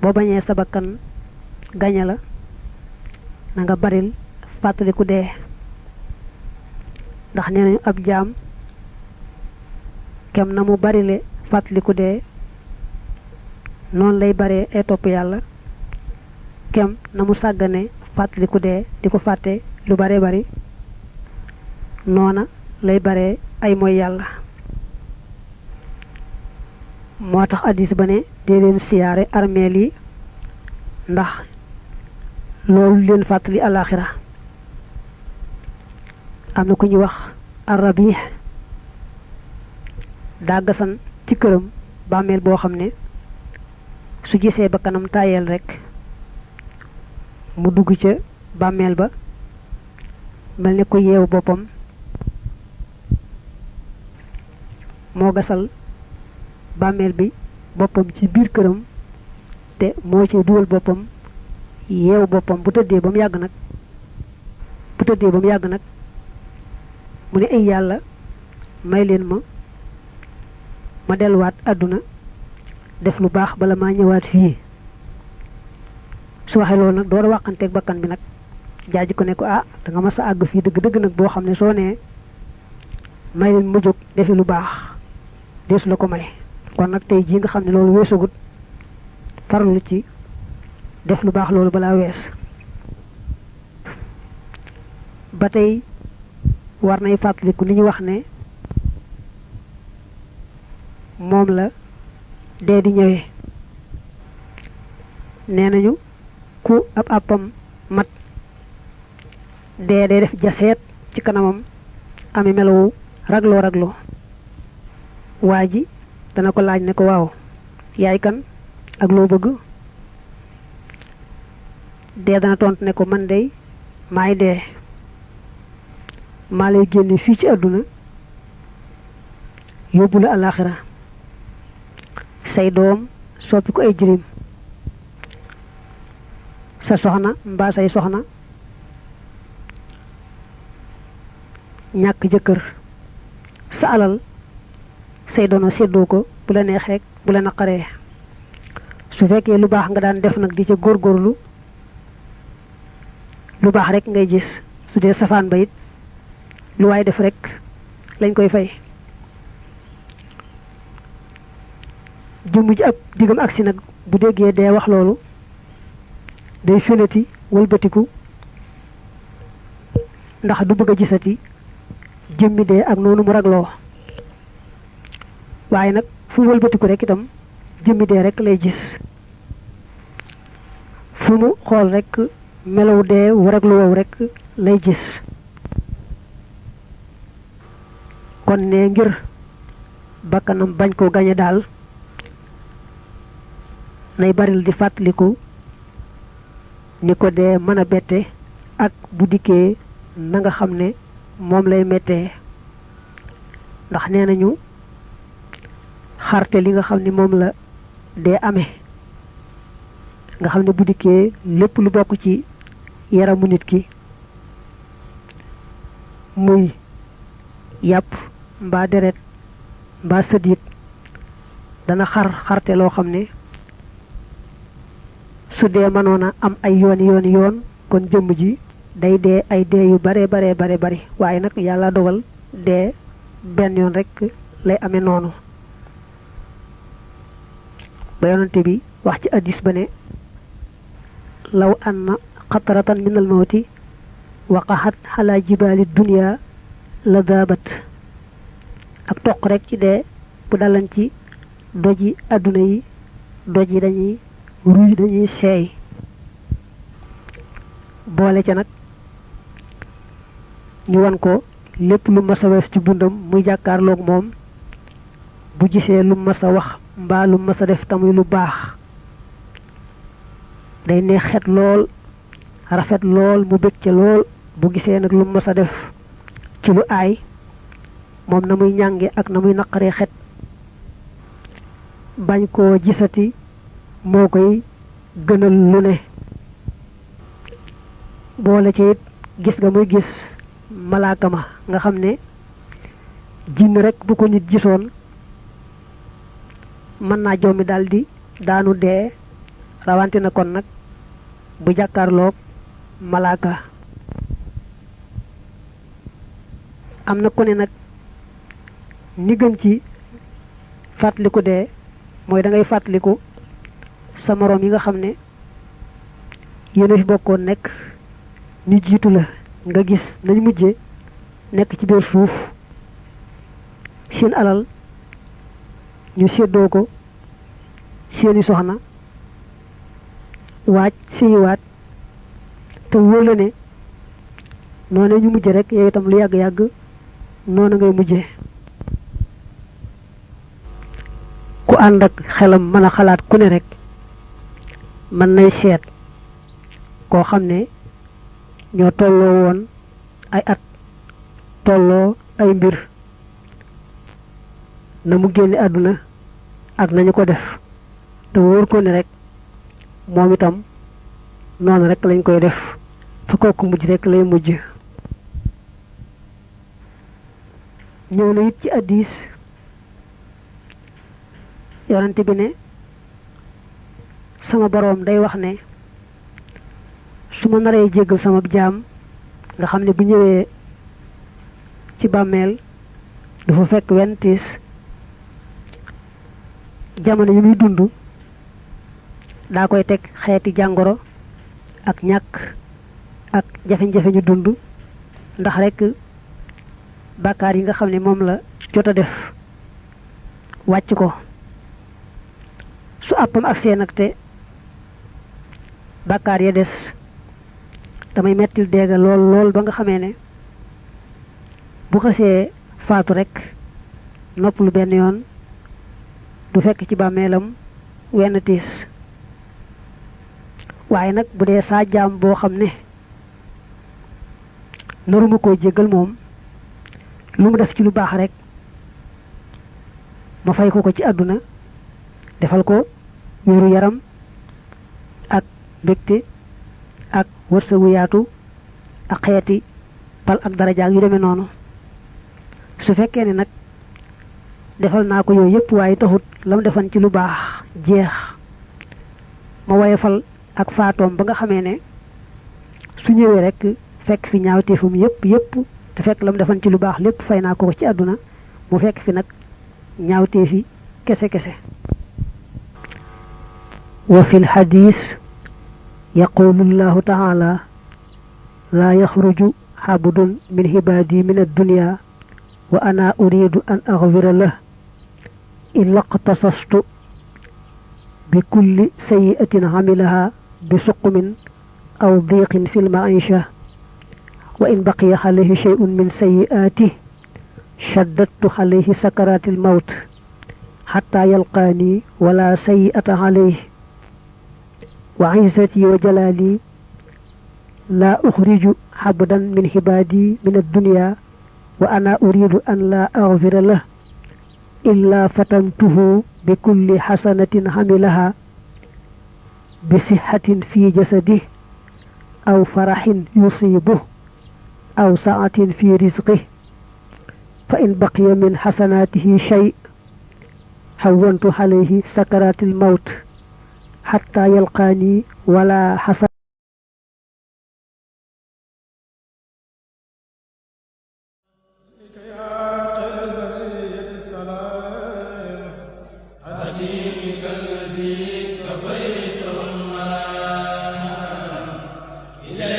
bo bañé sa bakkan gaña la na nga baril fataliku dé ndax nenañu ab jaam kem na mu barile fataliku dé non lay baré ay top yalla kem na mu sagane fataliku dé diko faté lu bare bari nona lay bare ay moy yalla motax hadith bané dé len siaré armeel yi ndax lolou len fatali alakhirah amna ku ñu wax arabih da gasan ci kërëm bàmmeel bo xamné su gisé ba kanam tayel rek mu dugg ci bàmmeel ba melni ko yew bopam mo gasal bàmmeel bi bopam ci biir kërëm té mo ci duwal bopam yew bopam bu tëddee bam yag nak mu ne ay yalla may leen ma delluwaat aduna def lu baax bala ma ñëwaat fi su waxe lool nak door waxante ak bakkan bi nak jaaji ko ne ko da nga ma sa ag fi deug deug nak bo xamne so ne may leen mu jog def lu baax des la ko may kon nak tay ji nga xamne loolu wessugut farlu ci def lu baax loolu bala wess batay war nay fatlikou ni ñu wax ne mom la dé di ñëwé nenañu ku ab apam mat dé def jasset ci kanamam ami melawu raglo waji dana ko laaj ne ko waaw yaay kan ak lo bëgg dé dana tont ne ko man day may dé malay génné fi ci aduna yobul alakhirah say doom soppi ko ay jirim sa soxna mba say soxna ñak jëkër sa alal say dono seddo ko bu la nexé bu la naqaré su fekkee lu baax nga daan def nak di ci gorgorlu lu baax rek ngay gis su dé safaan bayit lu way def rek lañ koy fay jëm ci ab digam aksi nak bu déggé dé wax lolu day fenati wëlbatiku ndax du bëgg gisati jëmmi dé ak nonu mu raglo waye nak fu wëlbatiku rek itam jëmmi dé rek lay gis fu mu xol rek melaw dé raglo rek lay gis kon né ngir bakkanam bañ ko gañé dal nay baril di fatlikou niko dé mëna bété ak bu diké na nga xamné mom lay mété ndax nénañu xarté li nga xamni mom la dé amé nga xamni bu diké lépp lu bokku ci yaramu nit ki muy yap mba deret mba sedit dana xarté lo xamné su dé manona am ay yoon kon jëm ji day dé ay dé yu bare waye nak yalla dogal dé ben yoon rek lay amé nonu ba yonenté bi wax ci hadith bané law anna qatratan min al-mawti waqahat ala jibali dunya la dabat ak tok rek ci dé bu dalan ci doji aduna yi doji dañuy ruy dañuy sey boole ca nak ñu wan ko lepp lu massa wess ci bundam muy jakarlok mom bu gisé lu massa wax mba lu massa def tamuy lu baax day neex xet lool rafet lool mu bekk ci lool bu gisé nak lu massa def ci lu ay mom namuy ñangé ak namuy naqaré xet bañ ko gisati mo koy gënal lu ne boole ci gis nga muy gis malaaka ma nga xamné jinn rek bu ko nit gisoon man na joomi daldi daanu dé rawante na kon nag bu jàkkaarloog malaaka. am na ku ne nag ni gën ci fàttaliku dee mooy da ngay fàttaliku sa moroom yi nga xam ne yéen a fi bokkoon nekk ñu jiitu la nga gis nañ mujje nekk ci biir suuf seen alal ñu séddoo ko seeni soxna waaj séyiwaat te wóor la ne noonu ñu mujje rek yow itam lu yàgg-yàgg noonu ngay mujje. ku ànd ak xelam mën a xalaat ku ne rek mën nay seet koo xam ne ñoo tolloo woon ay at tolloo ay mbir na mu génne àdduna ak nañu ko def te wóor ko ne rek moom itam noonu rek lañ koy def fa kooku mujj rek lay mujj. ñëw na it ci hadiis yonent bi ne sama boroom day wax ne su ma naree jéggal sama jaam nga xam ne bu ñëwee ci bàmmeel dafa fekk wenn tiis jamono yi muy dund daa koy teg xeeti jàngoro ak ñàkk ak jafe-jafe ñu dund ndax rek bàkkaar yi nga xam ne moom la jot a def wàcc ko su àppam ak seen ak te bàkkaar ya des damay mettil deega lool lool ba nga xamee ne bu xasee faatu rek nopp lu benn yoon du fekk ci bàmmeelam wenn tiis. waaye nag bu dee saa jaam boo xam ne naruma koo jéggal moom lu mu def ci lu baax rek ma fay ko ci àdduna defal ko wéeru yaram ak mbégte ak wërsëgu yaatu ak xeeti pal ak daraja yu demee noonu. su fekkee ne nag defal naa ko yooyu yëpp waaye taxut la mu defan ci lu baax jeex ma woyefal ak faatoom ba nga xamee ne su ñëwee rek fekk fi ñaawteefum yëpp te fekk la mu defan ci lu baax lépp fay naa ko ci àdduna mu fekk fi nag ñaawteefi kese. wa fil xadiis yaqulu llahu taala laa yaxruju xabdun min xibaadi min addunya wa ana uridu an axfira lah illa qtasastu bi kulli sayyi'atin xamilaha bi suqmin aw diiqin fi lmaisha wa in baqiya alayhi shay'un min sayyi'atihi shaddadtu alayhi sakaraati almawt xatta yalqaani wala sayyi'ata alayhi wa izzati wa jalaali laa uxriju xabdan min xibaadi min addunya wa ana uridu an laa axfira lah illa fatantuhu bi kulli xasanatin xamilaha bi sixatin fi jasadih aw faraxin yusibuh aw saatin fi rizqih fa in baqiya min xasanaatihi shay xawantu alayhi sakaraati almawt xatta yalqaani wala xasan إلى